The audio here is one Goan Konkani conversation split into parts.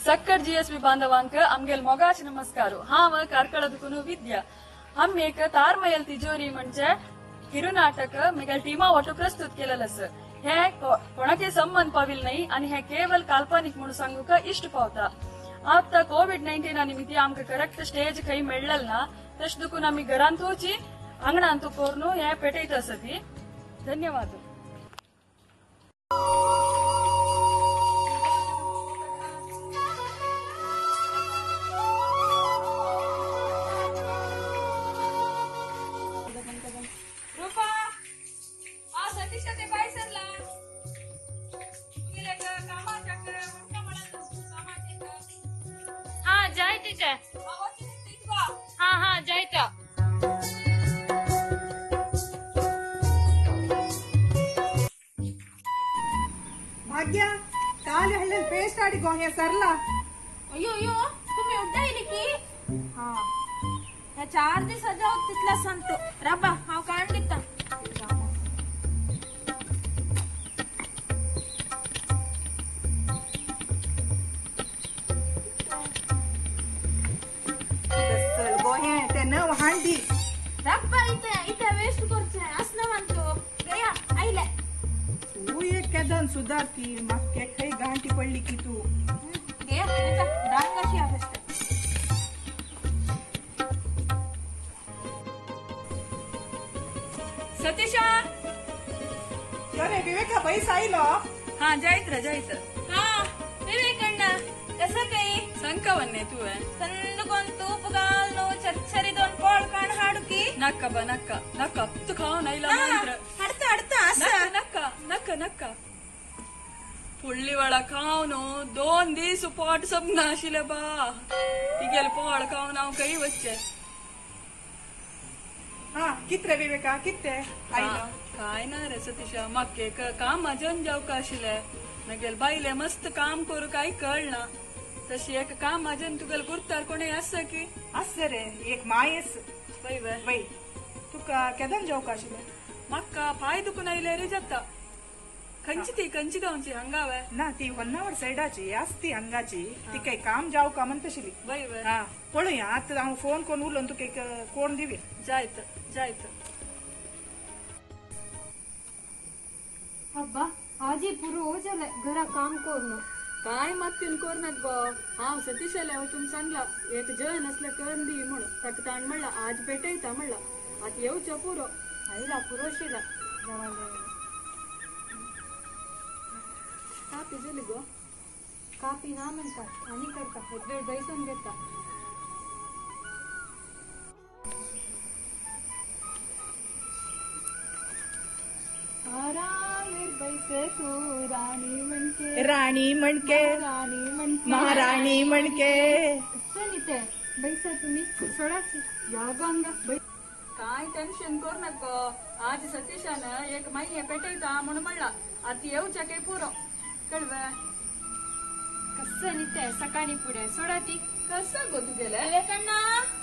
सक्कट जीएसबी बांधवांक आमगेल मोगाच नमस्कार. हांव कार्कळदकुनु विद्या. हम एक तारमयल तिजोरी म्हणजे किरुनाटक मिगेल टीमा वाटो प्रस्तुत केलेलं आसा. हे कोणाके संबंध पाविल नाही आणि हे केवल काल्पनिक म्हणून सांगूक इष्ट पावता. आता कोविड-19 निमित्त आमकां करेक्ट स्टेज खंय मेळ्ळेल ना, तशें देखून आमी घरांतूच आंगणांतू करून हे पेटयत आसती. धन्यवाद. हा हा जायता. भाग्य काल हल्ले पेस्ट आडी गोहे सरला. अयो अयो तुम्ही उड्डायली की? हा ह्या 4 दिवस जाऊ तिथला सांगतो. राबा हांव काण दिता. हांडी रब्बा इथे इथे वेस्ट करचे असं म्हणतो. गया आईले तू एक केदन सुधारती मग खै गांठी पडली की तू. गया डांग कशी आफेस्ट. सतीशा अरे विवेका बैस आईलो. हा जायत रे जायत. हा विवेकण्णा कसं काही संकवन्ने तू संदकोन तूप घालून चरचरीदोन पोळ काण हाडुकी. नक्का बा नक्का नक्का तू खाव नाईला मात्र हडता हडता असं नक्का नक्का नक्का पुळ्ळी वडा खावन 2 दीस पोट सब नाशिले बा. तिगेले पोळ खावन हांव खंय वचचें. हा कितरे विवेका किते आयलो? काय ना रे सतीशा, म्हाका काम म्हाज्यान जावंक आशिल्लें. मागीर बायले मस्त काम करूं काय कळना. तशी एक काम म्हाज्यान तुगेले गुर्तार कोणय आसा की? आसा रे एक मायस. वय वय वय तुका केदन जावंक आशिल्लें? म्हाका पांय दुखून आयले रे जाता. खंयची ती खंयची गांवची हांगा वे? ना ती होन्नावर सायडाची आसती हांगाची. ती काही काम जावं का म्हणतशिली. वय वय हा पळोवया आतां हांव फोन करून उलोवन तुका कोण दिवया. जायत जायत. अब्बा आजी पुरो जालें घरा काम करून. काय मात्तीन कोरनात गो. हांव सतीशाले वचून सांगला एक जण आसल्यार करून दी म्हणून. ताका ताणें म्हणला आज पेटयता म्हणला. आतां येवचो पुरो. आयला पुरोशिला. कापी जाली गो? कापी ना म्हणटा आनी करता एक वेळ बैसून घेता. तू राणी म्हणके राणी म्हणके राणी म्हणके महाराणी म्हणके. चल बैसा तुम्ही सोडाची. यागंगा काय टेन्शन करू नको. आज सतीशान एक माये पेटयता म्हणून म्हणला. आता येवच्या काय पुरो कळवे. कसं निते सकाळी पुढे सोडा ती. कसं गो तुगेले? विवेकण्णा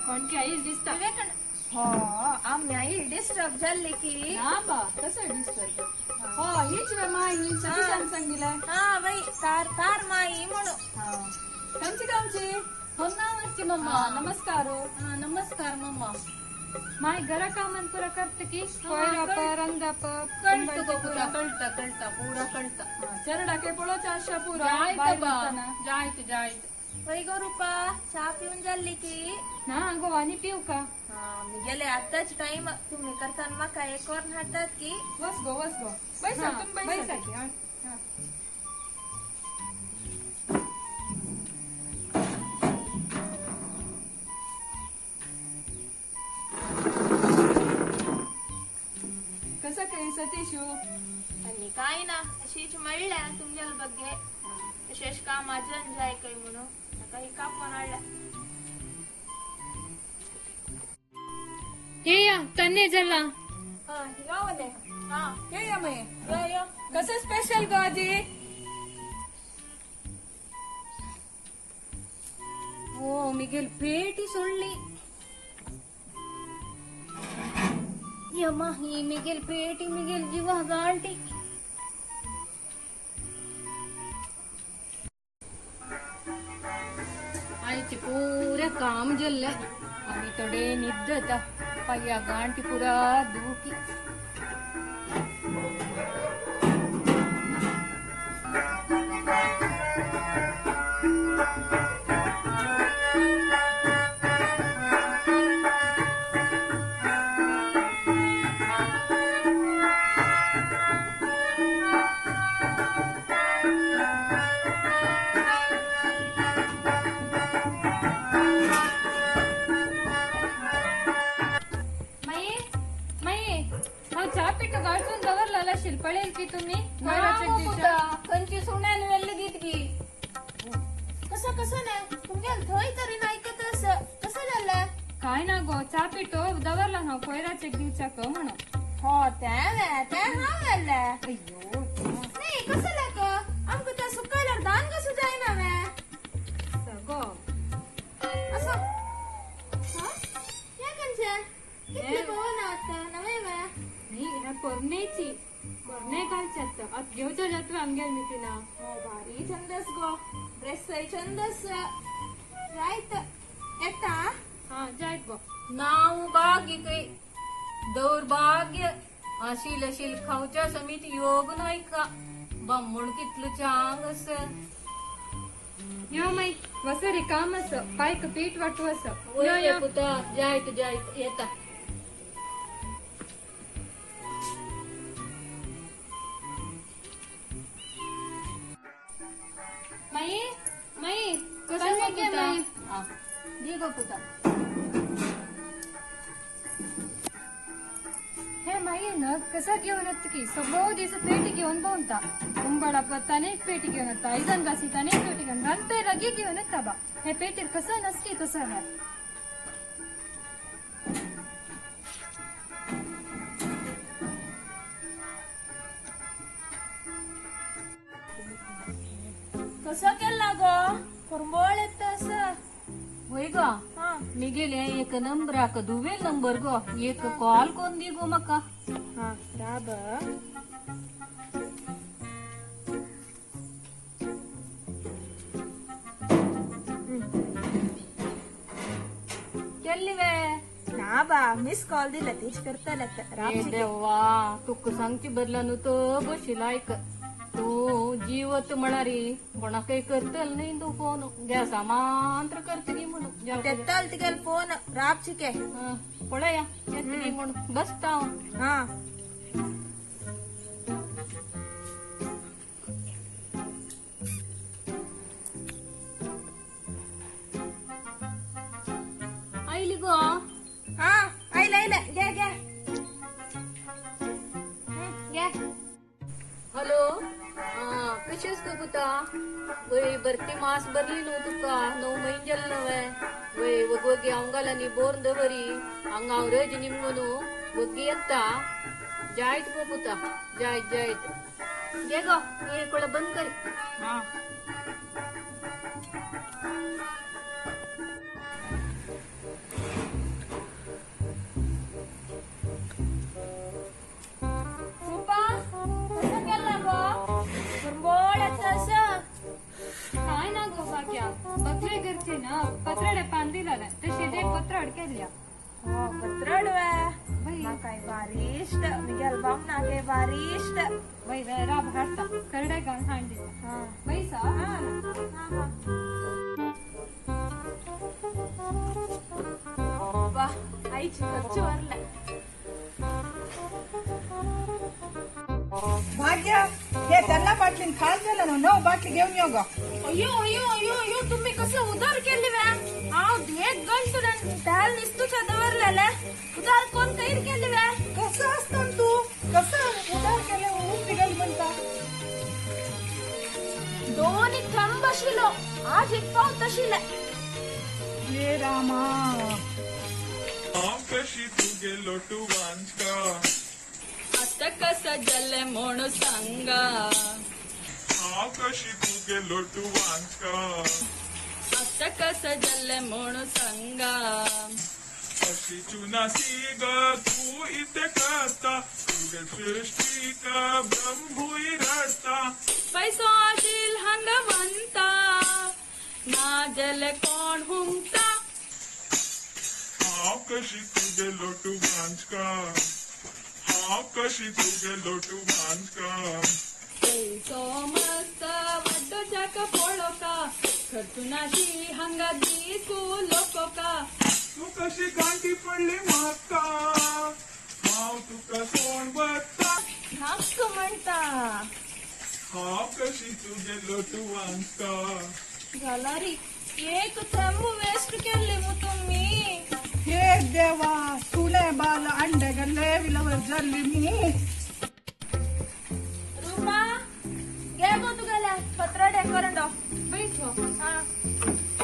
कोणकी आईच दिसता. विवेकण्णा हो आम्ही आई डिस्टर्ब जाल्ली की. ना बा कसं डिस्टर्ब? हो हीच वे माई सतीशान सांगितलं. हा बाई तार तार माई म्हणून. खंयची गांवची? होन्नावरची मम्मा. नमस्कार. नमस्कार मम्मा. माय घरा कामान पुरा करत की कोयराप रंगाप कळतं गो पुरा कळता कळता पुरा कळता. चरडा काय पळोवचा आशा पुरा. जायत बा जायत जायत. वय गो रुपा चहा पिऊन जाल्ली की? ना गो आनी पिऊ का? मी गेले आताच टाइम तुम्ही करताना माका एक वर हाडतात की. बस गो बस गो बैसा तुम्ही बैसा. कसं काय सतीशू? आणि काय ना अशीच म्हणल्या तुमच्या बग्गे तशेच काम अजून जाय काय म्हणून ताका ही कापून हाडल्या. ये तन्ने जल्ला. हा ये मये कसं स्पेशल गो आजी? ओ मिगेल पेटी सोडली. यमा ही मिगेल पेटी मिगेल जीवा गांटी. घरचे पुरे काम जल्ले आमी थोडे निद्दता पाया गांठी पुरा दुखी. पळेल की तुम्ही खंयची सुण्यान वेल्ल दितकी कसं कसं नाही तुमगेल थंय तरी नाही कसं कसं जाल्लें काय ना गो चा पिठो दवरला हांव कोयराचेक दिवचाक म्हणून. हो तें तें हांव वेल्लें. अय्यो नाही कसं लाग आमकां तें सुकयल्यार धान कसं जायना वे सगो असो. हें खंयचें कितलें पळोवना आतां नवें वे न्ही हें पोरणेची पोरणे घालच्यात आतां घेवच्या जातवे आमगेल मितिना. हो भारी चंदस गो ड्रेसय चंदस रायत येता. हा जायत गो. नाव भाग्य कय दौर्भाग्य अशील अशील खावच्या समित योग नाही का बामण कितलं चांग अस. यो माई वसरी काम अस पायक पीठ वाटू अस. यो पुता जायत जायत येता. माई माई कसं गे माई दी गो पुता. हे माई न कसं घेऊन येत की सगळो दीस पेटी घेऊन भोंवता उंबडा पत्ताने एक पेटी घेऊन येता आयदन घासीताने एक पेटी घेऊन रांदपे रगी घेऊन येता बा. हे पेटीर कसं नसकी कसं ना. कसं केला गो कुरंबोळ येत असं. वय गो मिगेले एक नंबराक दुवेल नंबर गो एक कॉल कोण दी गो माका. हा राब केल्ली वे ना बा मिस कॉल दिला तेच करताले. देवा तुका सांगची बदला न्हू तो बशिला आयक तू जीवत म्हणारी कोणाकय करतल न्ही तूं फोन गॅसा मात्र करतली म्हणून तेताल तिगेल फोन राबचिके पळया येतली म्हणून बसता हांव. हा आयली गो. हा आयले आयले घे घे घे. हॅलो कशी आस गो पुता? वय भरती मास भरली न्हू तुका 9 म्हयने जाले नवे. वय वगवगी हांव घालांनी बोर दवरी हांगा हांव रज निमगो न्हू वग्गी येता. जायत गो पुता जायत जायत. घे गो एक बंद कर. काय ना गो भाग्या पत्रे घरचे ना पत्राडे पान दिला तशे ते पत्राड केल्या. हो पत्राड वे म्हाकाय भारी इश्ट मिगेल बामणाकय भारी इश्ट. वय वे राब हाडटा करडे घालून हाड दिता पैसा. वा आईची खर्च वरले. भाग्य हे त्यांना बाटलीन खास झालं ना नऊ बाटली घेऊन येऊ गो. अयो अयो अयो अयो तुम्ही कसं उधार केली वे? हांव एक गंटू त्याला निस्तूच्या दवरलेले उधार कोण कैर केली वे? कसं असतं तू कसं उधार केले उपरी गेली म्हणता. दोन्ही थंब आशिल्लो आज एक पावत आशिल्ले. हे रामा कशी तुगे लोटू वांचका आता कसं जालें म्हणून सांगा. हांव कशी तुगे लोटू वांचका आता कसं जालें म्हणून सांगा. अशी चुनासी ग तू इथे करता तुगे सृष्टीक ब्रह्मूय रचता. पैसो आशील हांगा म्हणता ना जाल्यार कोण हुंग कशी तुगेलो तूं वांचका, हांव कशी तुगेलो तूं वांचका. पैसो मस्त वाड्डोच्याक पळोवका, खर्चुनाशी हांगा दिसू लोकोका. तूं कशी गांठी पडली म्हाका, हांव तुका सोड वता. नाक म्हणटा हांव कशी तुगेलो तूं वांचका. जाला री एक थेंबू वेस्ट केल्ले मु तुम्ही. हे देवा, सुणे बाल अंडे गल्ले विलवर जाल्ली मू. रूपा घे गो तुगेले पत्रा डेकोरंडो बैठो. हा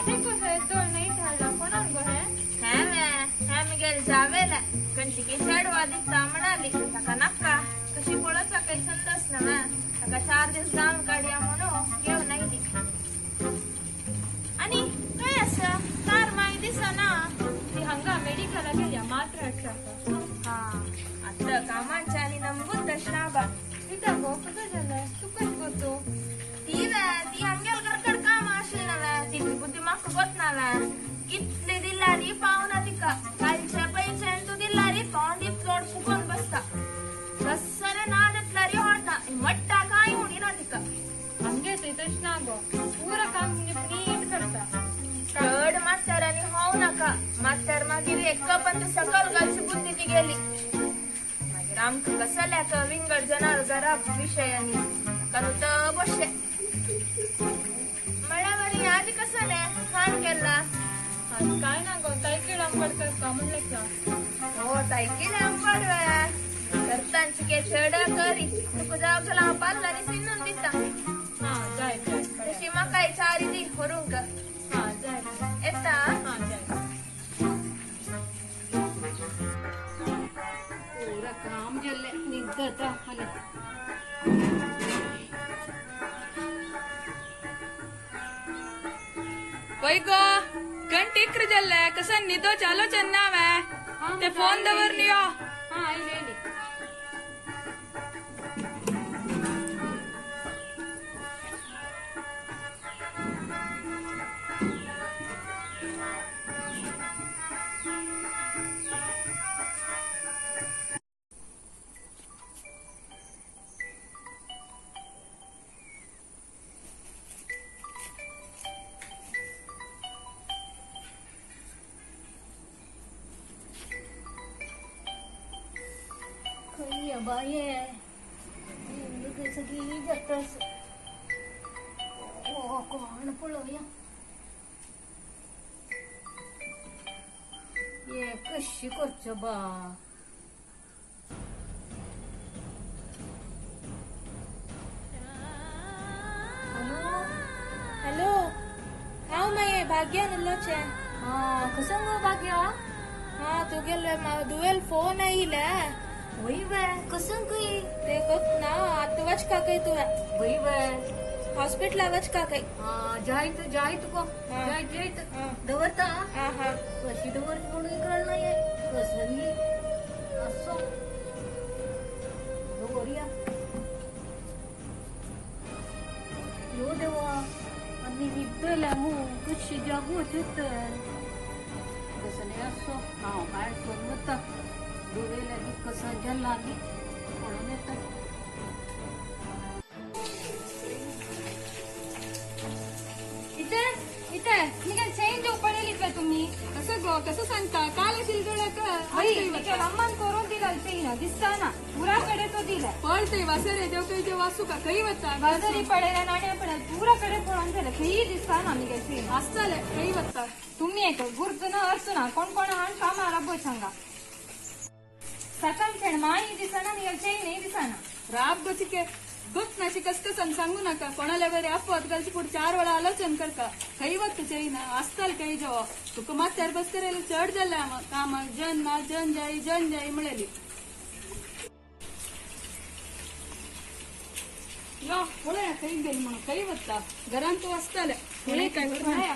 देखो सर तो नहीं ठाला कोणाक गो हें? हें वे हें मिगेल जावेले कंचिकी चेडवा दिसता म्हणाली ताका नाका कशी पळोवचा काही संदस ना वे ताका 4 दीस जावन काडया म्हणून घेवन आयली. आनी खंय आसा तार मागीर दिसना. ती हांगा मेडिकला गेल्या मात्र हाडटा. हा आतां कामाच्या आनी नमगूत तशें ना बा. कित्याक गो कसो जालें तूं कशें करतो? ती वे ती आमगेल घरकड काम आशिल्लें ना वे तिची बुद्धी म्हाका गोत ना वे. कितले दिल्यारी पावना तिका, कालचे पयशे तूं दिल्यारी तोंड चड फुगोवन बसता. कसरे ना दितल्यारी होडना मट्टा कांय म्हणिना तिका. आमगे थंय तशें ना गो, पुरा काम नीट करता. चड मात्तर आनी होव नाका, मात्तर मागीर एक पण सकल घालची बुद्धी तिगेली. मागीर आमकां कसल्याक विंगड जनावर घरा विशयांनी ताका न्हू बशें म्हळ्यार आदी कसलें खाण केल्ला. काय ना गो तायकीळ आंबट करता म्हणलें. हो तायकीळ आंबट वे करतांची के चड करी तुका जावं जाल्यार हांव पाल्ल आनी सिंदून दिता. हा जाय जाय तशी म्हाकाय चारी दी व्हरूंक. हा जाय येता. हा जाय. पूरा काम जल्ले निद्दता हले. वय गो गंट इक्र जल्ले कसन निदो चालो चन्ना वे ते फोन दवर लियो. हा आयली आयली. बाये सगळी जाता. कोण पळोवया ये कशी करचो बा. हॅलो हॅलो, हांव मागीर भाग्यान उलोवचें. हा कसो गो भाग्या? हा तुगेले दुवेल फोन आयिल्ले. वय वे कसं गय? ते गोत ना आतां वचका खंय तुवें? वय वे हॉस्पिटला वचका खंय. हा जायत जायत गो जायत जायत दवरता. हा हा कशी दवर म्हणून कळना हे कसं असो दवरया. यो देवा आनी न्हिदल्या मू कशी जागोच तर कसं असो. हांव भायर सोडून वता दुवेला कसं जल्ला पडून येता. इथे इथे निकाल चेंज पडेल इथे तुम्ही कसं गो कसं सांगता काल अशील डोळ्याक अम्मान करून दिला चेन दिसता ना पुरा कडे तो दिला पळते वासरे देव खंय वासू का खंय वता बाजारी पडेल नाण्या पडेल पुरा कडे पळोवन जाले खंय दिसता ना मिगे चेन आसताले खंय वता. तुम्ही एक गुर्त ना अर्थ ना कोण कोण हाण कामा राबो सांगा. सकाळ खेळ माई दिसना मिगे चेन दिसना. राब गोचिके गोत नाशी कस कसन सांगू नका कोणाला बरे अपवाद घालची पुढे 4 वेळा आलोचन करता. खंय वत चेन आसताल खंय जेव तुका माथ्यार बस करेल चड जाल्या कामाक जन ना जन जाई जन जाई म्हणली. यो पळया खंय गेली म्हणून खंय वता घरान तूं आसताले पळय काय करता.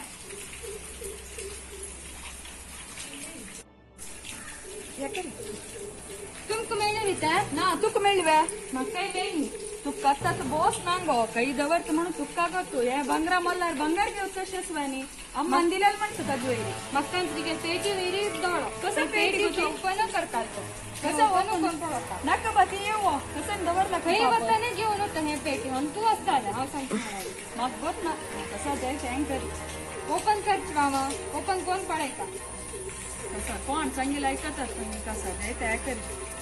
तुमकां मेळ्ळें विचार ना तुका मेळ्ळी वे म्हाकाय मेळ्ळी. तुका आतां बोस नांगो काही दवरत म्हणून तुका गो हे भांगरा मल्लार भांगर घेवचो शेसवानी अम्मान दिलेल म्हण तुका जुवेरी म्हाका तुगे पेटी वेरी दोळो कसं पेटी ओपन करतात कसं ओपन नाका बाती येवो कसं दवरला खंय वताने घेऊन होतं हे पेटी म्हणून तू असताना हांव सांगता म्हाका गोत ना कसं जाय तें करी ओपन करची मामा ओपन कोण पळयता कसं कोण सांगेल ऐकतात तुम्ही कसं जाय तें करी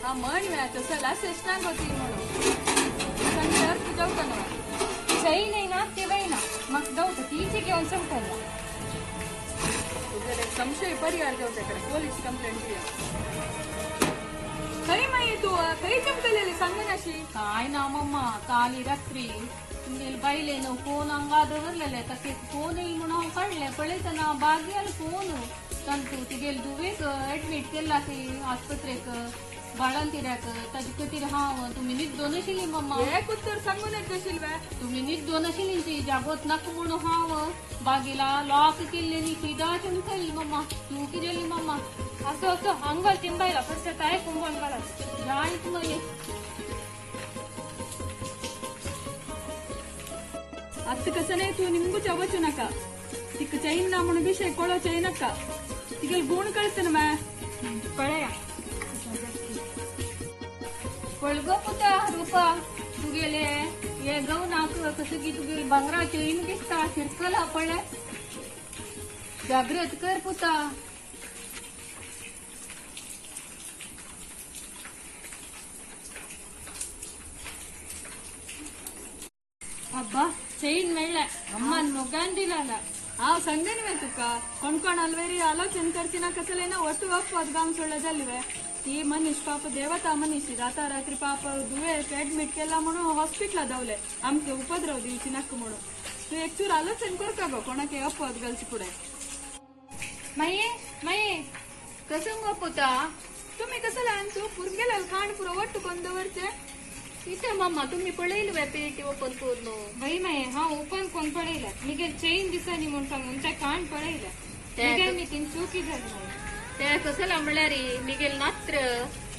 हा म्हण वेळा तसं लासेस ना गो ती म्हणून सांगल्यार तू जावता ना सही नाही ना ते वय ना मग जाऊ तीची घेऊन सांगता तुझे संशय परिहार घेवचे कडे पोलीस कंप्लेंट दिया खरी माई तू खरी चमकलेली सांगनाशी काय ना मम्मा काली रात्री तुमगेले बायलेन फोन हांगा दवरलेले ताका फोन येईल म्हणून हांव काडलें पळयतना बागेल फोन तांतू तुगेले धुवेक एडमीट केला खंय आस्पत्रेक बाळंतिऱ्याक ताजे खातीर हांव तुमी न्हिदोन आशिल्ली मम्मा एक उत्तर सांगून येत वे तुमी न्हिदोन आशिल्ली ती जागोत नाका म्हणून हांव बागेला लॉक केल्ले न्ही फिदा चमकली मम्मा तूं कितें जाली मम्मा असो असो हांगा चिंबायला फक्त ताय कुंबोन घाला जायत मगे ಅತ್ತ ಕಸನೇ ತೂ ನಿಮ್ಗೂ ಚವಚು ನಕ ತಿಕ್ಕ ಚೈನ್ ನಾ म्हणून ವಿಷಯ ಕೊಳೋ ಚೈನಕ್ಕ ತಿಗಲ್ ಗೂಣ್ ಕಳಿಸ್ತೇನೆ ಮಾ पळया पळगो पुता रुपा तुगेले हे गवनाक कसं की तुगेले भांगरा चैन दिसता शिरकला पळय जागृत कर पुता अब्बा चैन मेळ्ळें अम्मान मोगान दिला हांव सांगेन वे तुका कोण अल्वेरी आलोचन करची ना कसले ना ಒಟ್ಟು अपवाद गांव सोडलं जाली वे ती मनीष पाप देवता मनीष राता रात्री पाप दुवे एडमिट केला म्हणून हॉस्पिटला धावले आमचे उपद्रव दिवची नाका म्हणून तू एक चूर आलोचन करका गो कोणाक अपवाद घालची पुढे माये माये कसं गो पुता तुम्ही कसं लहान तू पुरगेला खाण पुरो वट्टू कोण दवरचे इथे मम्मा तुम्ही पळयली वे पेटी ओपन करून बाई माये हा ओपन कोण पळयला मिगेल चेन दिसनी म्हणून सांगून ते कान पळयला मिगेल मी तीन चुकी झाली ते कसं म्हणल्यार मिगेल नात्र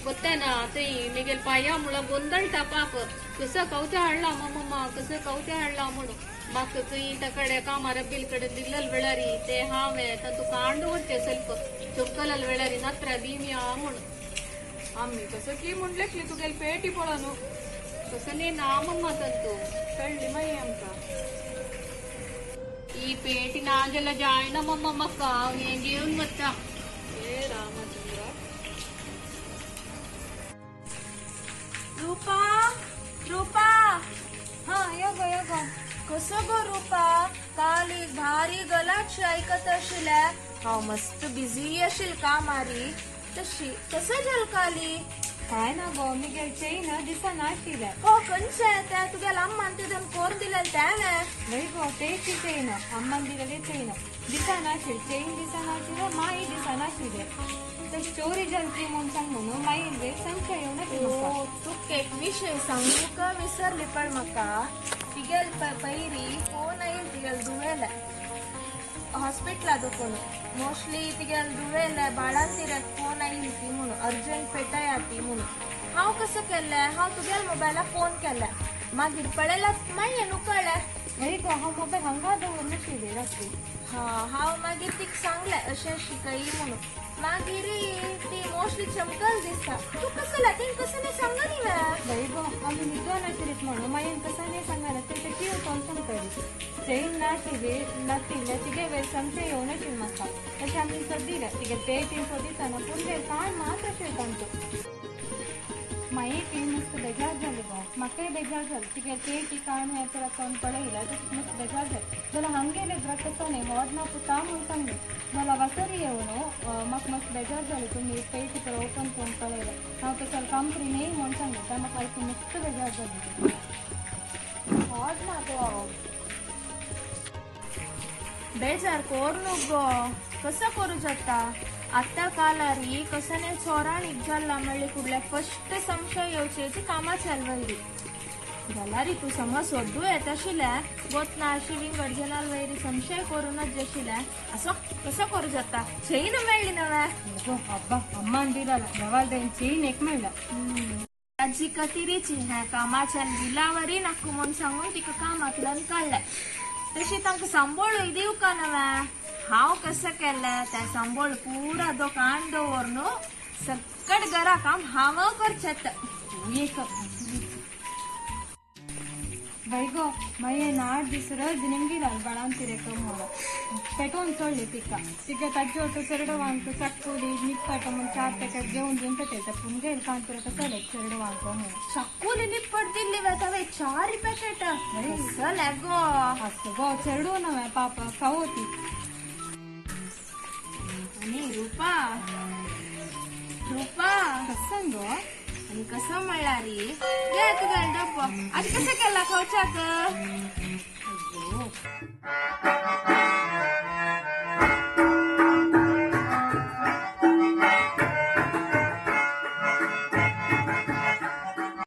ಗೊತ್ತೇನಾ ತೈ मिगेल पाया मुळा गोंदळटा पाप कसं कवते हाडला मम्मा कसं कवते हाडला म्हणून म्हाका खंय तकडे कामार बिल कडे दिल्लल वेळारी ते हांवें तातूं कांड दवरचे ಸ್ವಲ್ಪ चೊಕ್ಕಲಲ್ वेळारी नात्र दिमिया म्हणून आम्ही कसं की म्हणले तुगेल पेटी पळोवन कसं ना मम्मा ತಂತು कळ्ळी माई आमकां ಈ पेटी ना जाल्यार जायना मम्मा म्हाका हांव हें घेवन वता हे रामचंद्र रुपा रुपा हा यो गो यो गो कसो गो रुपा काल एक भारी गलाटशी आयकत आशिल्लें हांव मस्त बिजी आशिल्लें कामारी तशी कसं जालें काली काय ना गो मिगेल चैन दिसना आशिल्लें हो खंयचें तें तुगेल्या अम्मान तुज्यान कोरून दिलेलें तें वय गो तेच चैन अम्मान दिलेलें चैन दिसना आशिल्लें चैन दिसना आशिल्लें माई दिसना आशिल्लें तर चोरी जाली म्हणून सांग म्हणून माई संशय येवना म्हाका तुका एक विशय सांगूंक विसरली पण म्हाका तिगेल पैरी फोन आयिल्लो तिगेल धुवेले हॉस्पिटला दुखून मोस्टली तिगेल धुवेले बाळांतिऱ्याक फोन आयिल्ली ती म्हणून अर्जंट पेटया ती म्हणून हांव कसं केल्लें हांव तुगेल मोबायलाक फोन केलें मागीर पळयल्यार मागीर न्हू कळ्ळें वय गो हांव मोबायल हांगा दवरनाशिल्लें रात्री हा हांव मागीर तिका सांगलें अशें शिकयी म्हणून मागीर ती मोस्टली चमकल दिसता तूं कसं तिणें कसं नाही सांगली वय गो आमी न्हिदोन आशिल्लीत म्हणून मागीर कसं नाही सांगना तें ती वचोन सांगतली चैन नाशिल्ली नाशिल्लें तिगे वेळ संशय येवनाशिल्लें म्हाका तशें आमी सोदिलें तिगे पेटीन सोदितना पूण कान मात आशिल्लें तांचो मागीर ती मस्त बेजार जाली गो म्हाकाय बेजार जालें तिगे पेटी कान हें तर कोण पळयला तशें मस्त बेजार जालें जाल्यार हांगेलें कसो न्ही व्हड ना पुता म्हणून सांगलें जाल्यार वासरी येवन म्हाका मस्त बेजार जालें तुमी पेटी तर ओपन करून पळयलें हांव तसो कंपनी न्ही म्हणून सांगलें तें म्हाका आयकून मस्त बेजार जालें व्हड ना गो बेजार कोर न्हू गो कसो करूं जाता आतां कालारी कसने चोरान इजाल्ला म्हणले कुडल्या फर्स्ट संशय येवचे कामा चलवयरी जाल्यार तूं समज सोदू येत आशिल्ले गोत ना अशी विंगड जनाल वैरी संशय करूनच जशिल्ले असो कसो करू जाता चेन मेळ्ळी नव्या अब्बा अम्मान दिला जवाल चेन एक मेळ्ळा ताजी कतिरीची ह्या कामाच्या विलावरी नाकू म्हणून सांगून तिका कामांतल्यान काडले तशी तांकां सांबोळूय दिवका नव्या हांव कसं केलें त्या सांबोळ पुरा दोकान दवर न्हू सकट घरा काम हांव करचें एक वैगो मये 8 दीस रज निमगी बाळान तिरेक मोड पेटोवन सोडली तिका तिका ताजे ಒಟ್ಟು चेरडवांक चक्कुली निप्पट म्हूण 4 पॅकेट घेवन दिवन पेटयता पूण गेल कांतुर कसले चेरडवांक म्हणून चक्कुली निप्पट दिल्ली वेता 4 पॅकेट कसले गो असो गो चेरडू नव्हे पापा खावो ती आनी रुपा रुपा कसं गो आनी कसं म्हणल्यार घे तुगेलो डब्बो आनी कसं केला खावच्याक.